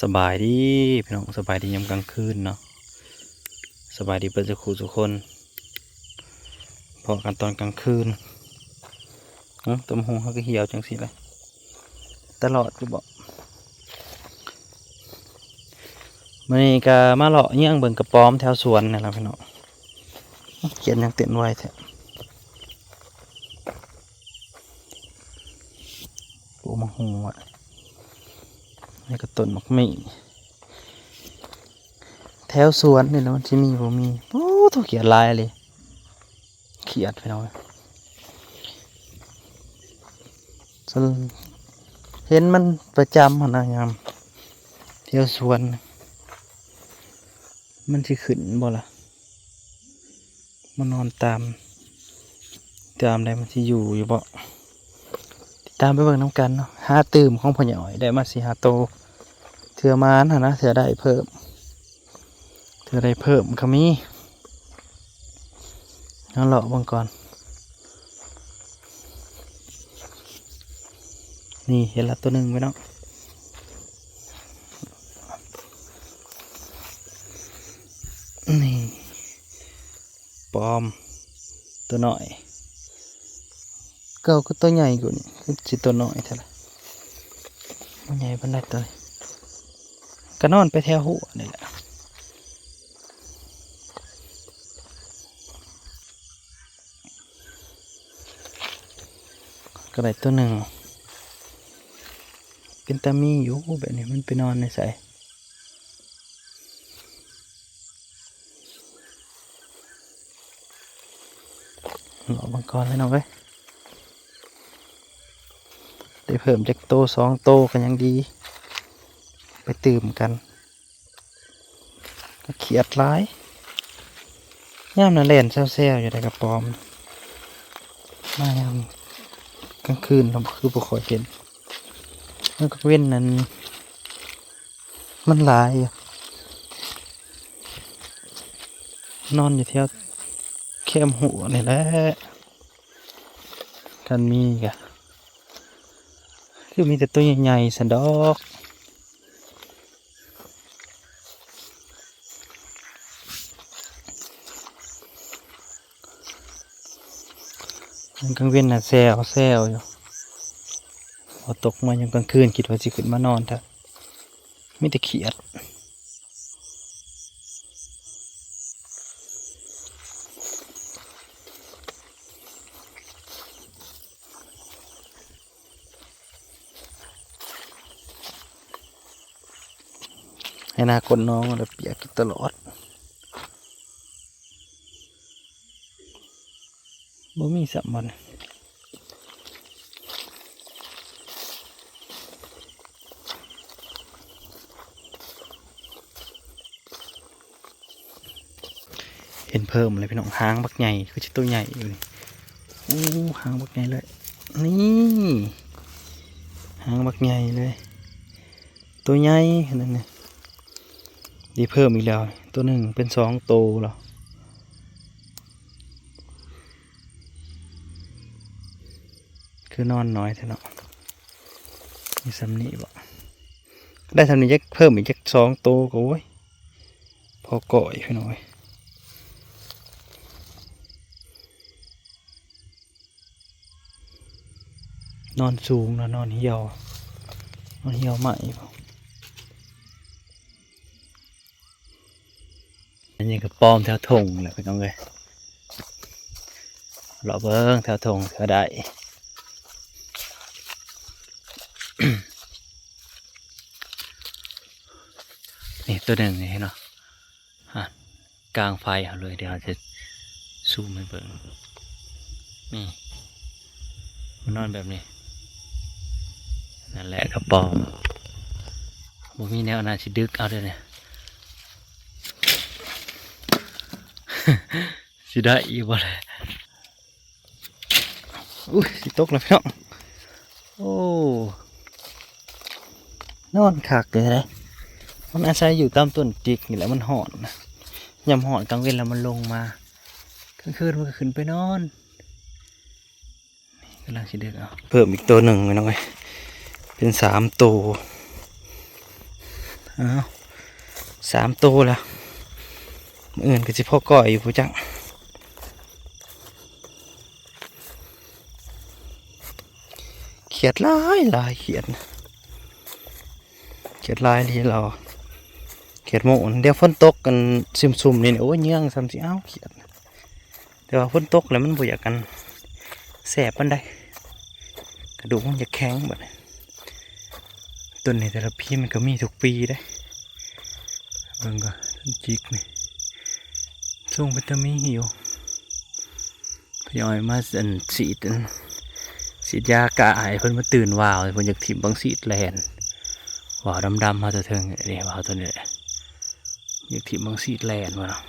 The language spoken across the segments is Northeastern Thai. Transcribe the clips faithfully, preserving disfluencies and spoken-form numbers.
สบายดีพี่น้อง สบายดียามกลางคืนเนาะ สบายดีเบิดสุขสุคน พอกันตอนกลางคืน เอ้า ตำบักหุ่งเขาก็เหี่ยวจังสิเลย ตลอดอยู่บ่ มื้อนี้ก็มาเลาะเยี่ยงเบิ่งกระป๋อมแถวสวนนี่แหละพี่น้อง เขียดยังเต้นไวแท้ ปลูกมะฮุงไว้ นี่ก็ต้นหมากมี แถวสวนนี่แหละมันสิมีบ่มี โอ้ ตัวเขียดหลายเลย เขียดพี่น้อง เห็นมันประจำหั่นนะยาม แถวสวน มันสิขึ้นบ่ล่ะ มานอนตาม ตามได้มันสิอยู่อยู่บ่ ติดตามไปเบิ่งนำกันเนาะ หาตื่มของพ่อใหญ่อ้อยได้มาสี่ห้าโต เทื่อมานหั่นนะ เทื่อได้เพิ่ม เทื่อได้เพิ่มก็มี เอาเลาะเบิ่งก่อน นี่เห็นละตัวหนึ่งพี่น้อง นี่ ป๋อม ตัวน้อย เก่าก็ตัวใหญ่กว่านี่ คือสิตัวน้อยแท้ละ มันใหญ่ปานใดตัวนี้ ก็นอนไปแถวหัวนี่แหละ ก็ได้ตัวหนึ่ง เป็นตามีอยู่แบบนี้ มันไปนอนในไส เลาะเบิ่งก่อนพี่น้องเอ้ย ได้เพิ่มจักโตสองโตก็ยังดี ไปตื่มกัน ก็เขียดหลาย ยามนั้นแล่นแซวๆอยู่ในกระป๋อม มายามกลางคืนเราคือบ่ค่อยเห็น แล้วก็เว้นนั้น มันหลายอยู่ นอนอยู่แถวแคมหัวนี่แหละ คันมีกะ คือมีแต่ตัวใหญ่ๆสันดอก มันกลางเว้นน่ะแซวแซวอยู่ พอตกมายามกลางคืนคิดว่าสิขึ้นมานอนแท้ มีแต่เขียด ให้หน้าคนน้องแล้วเปียกอยู่ตลอด บ่มีสักมัน เห็นเพิ่มเลยพี่น้อง หางบักใหญ่ คือจะตัวใหญ่อยู่นี่ อู้ หางบักใหญ่เลย นี่ หางบักใหญ่เลย ตัวใหญ่ขนาดนี้ ได้เพิ่มอีกแล้ว ตัวหนึ่งเป็นสองโตแล้ว คือนอนน้อยแท้เนาะ มีส่ำนี้บ่ ได้ส่ำนี้จักเพิ่มอีกจักสองโตก็โอ้ย พอก่อยพี่น้องเอ้ย นอนสูงเนาะ นอนเหี่ยว นอนเหี่ยวใหม่บ่ อันนี้ก็ป๋อมแถวทงแหละพี่น้องเอ้ย เลาะเบิ่งแถวทงก็ได้ นี่ตัวหนึ่งนี่เห็นเนาะ อ่ะ กลางไฟเอาเลย เดี๋ยวเราจะซูมให้เบิ่ง นี่ มันนอนแบบนี้ นั่นแหละกระป๋อม บ่มีแนวอันนั้นสิดึกเอาเด้อเนี่ย สิได้อีกบ่เลย อุ้ย สิตกแล้วพี่น้อง โอ้ นอนคักเลยนะ มันอาศัยอยู่ตามต้นจิกนี่แหละ มันฮ้อนนะ ยามฮ้อนกลางเว็นแล้วมันลงมา กลางคืนมันก็ขึ้นไปนอน นี่กำลังสิดึกเอา เพิ่มอีกตัวหนึ่งพี่น้องเอ้ย เป็นสามตัว อ้าว สามโตแล้ว มื้ออื่นก็สิพอก้อยอยู่พุ้นจัก เขียดหลายหลาย เขียด เขียดหลายที่เรา เขียดโมน เดี๋ยวฝนตกกันซุ่มๆนี่ โอ้ย เยื่องซ้ำสิ เอ้า เขียด แต่ว่าฝนตกแล้วมันบ่อยากกัน แสบปานใด กระดูกมันจะแข็งบัดนี้ ต้นนี้แต่ละปีมันก็มีทุกปีเด้ เบิ่งก่อน ต้นจิกนี่ ทรงเป็นตามีอยู่ พยอยมาอัน ฉีดอัน ฉีดยากะให้เพิ่นมาตื่นวาว เพิ่นอยากถิ่มบังสีดแลน วาวดำๆมาตัวเทิง เด้ วาวตัวนี้แหละ อยากถิ่มบังสีดแลนวะเนาะ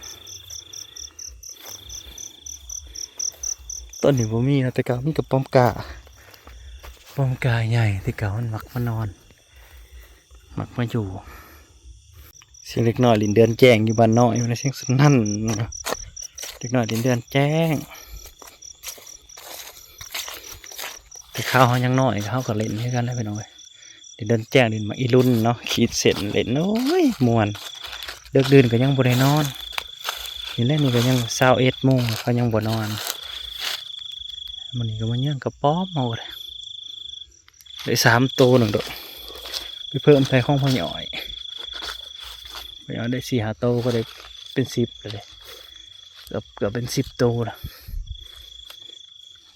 ต้นนี้บ่มีนะ แต่เก่ามีกับป้อมกา ป้อมกาใหญ่ แต่เก่ามันมักมานอน มักมาอยู่ เสียงเด็กน้อยเล่นเดือนแจ้งอยู่บ้านน้อย อยู่ในเสียงสนั่น เด็กน้อยเล่นเดือนแจ้ง แต่คราวเฮายังน้อย เฮาก็เล่นคือกันนะพี่น้องเอ้ย เล่นเดือนแจ้ง เล่นหมากอีรุ่นเนาะ ขีดเส้นเล่น โอ้ย ม่วน เลิกดื่นก็ยังบ่ได้นอน นี่แหละ นี่ก็ยังซาวเอ็ดโมง เขายังบ่นอน มื้อนี้ก็มาเยื่องกระป๋อมเอาเลย ได้สามโตหนึ่งดอก ไปเพิ่มใส่ของพ่อหยอย พ่อหยอยได้สี่ห้าโตก็ได้เป็นสิบเลย เกือบ เกือบเป็นสิบโตละ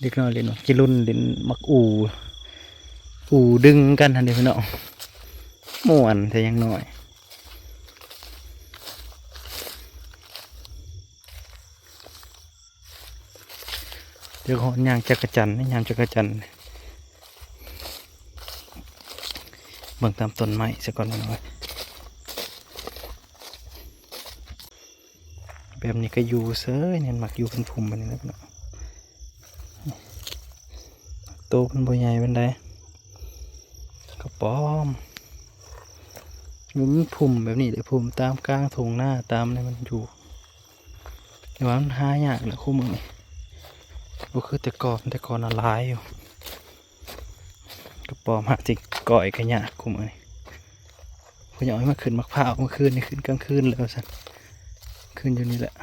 เด็กน้อยเล่นหมากอีรุ่น เล่นหมากอู่ อู่ดึงกันหั่นเด้พี่น้อง ม่วนแต่ยังน้อย เดี๋ยวเขาย่างจักจั่น ย่างจักจั่น เบิ่งตามต้นไม้ซะก่อนพี่น้องเอ้ย แบบนี้ก็อยู่เซยเนี่ย มักอยู่เป็นพุ่มแบบนี้แหละพี่น้อง โตมันบ่ใหญ่ปานใด กระป๋อม อยู่มันพุ่มแบบนี้เลย พุ่มตามกลางทุ่งนา ตามนี่มันอยู่ แต่ว่ามันหายากแหละคู่มื้อนี้ บ่คือแต่ก่อน แต่ก่อนน่ะหลายอยู่ กระป๋อมหาสิก้อยก็ยากคู่มื้อนี้ พ่อหยอยมาขึ้นหมากพร้าวเมื่อคืนนี่ ขึ้นกลางคืนเลยว่าซั่น ขึ้นอยู่นี่แหละ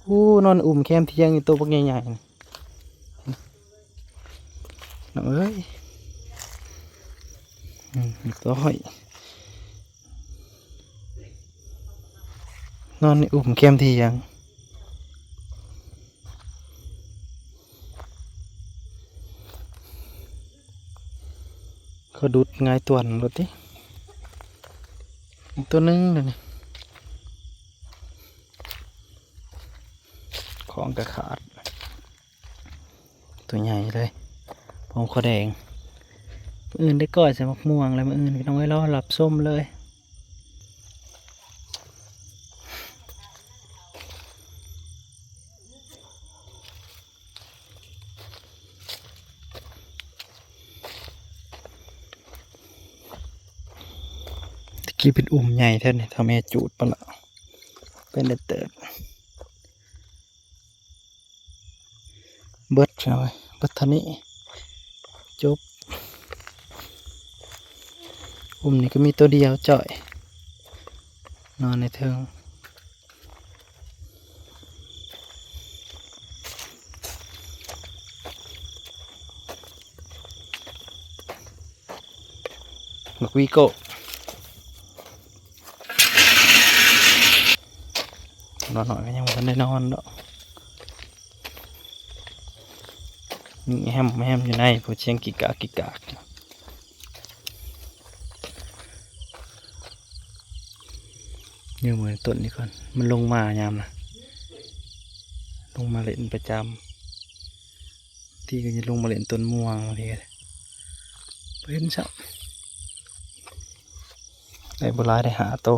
อู้ นอนอุ้มแคมเที่ยงอยู่ โตบักใหญ่ๆนี่ น้องเอ้ย อืม ต้อย นอนอุ้มแคมเที่ยง เขาดูดง่ายตวนรถติ อีกตัวหนึ่งเลยนี่ ของกระขาด ตัวใหญ่เลย พร้อมข้าวแดง มื้ออื่นได้ก้อยใส่หมากม่วงแล้ว มื้ออื่นพี่น้องเอ้ย รอรับชมเลย ตะกี้เป็นอุ้มใหญ่แท้นี่ เฒ่าแม่จูดปะละ เป็นได้เติบ เบิดเอาไว้ เบิดเท่านี้ จบ อุ้มนี่ก็มีตัวเดียวจ่อย นอนในเทิง บักวีโก้ นอนหน่อยก็ยังบ่ทันได้นอนดอก นี่แฮม แฮมอยู่ใน ผู้เชียงกิกกากกิกกาก อยู่เหมือนต้นนี้ก่อน มันลงมายามนะ ลงมาเล่นประจำ ที่ก็จะลงมาเล่นต้นม่วงบางทีก็ได้ บ่เห็นซ้ำ ได้บ่หลาย ได้ห้าโต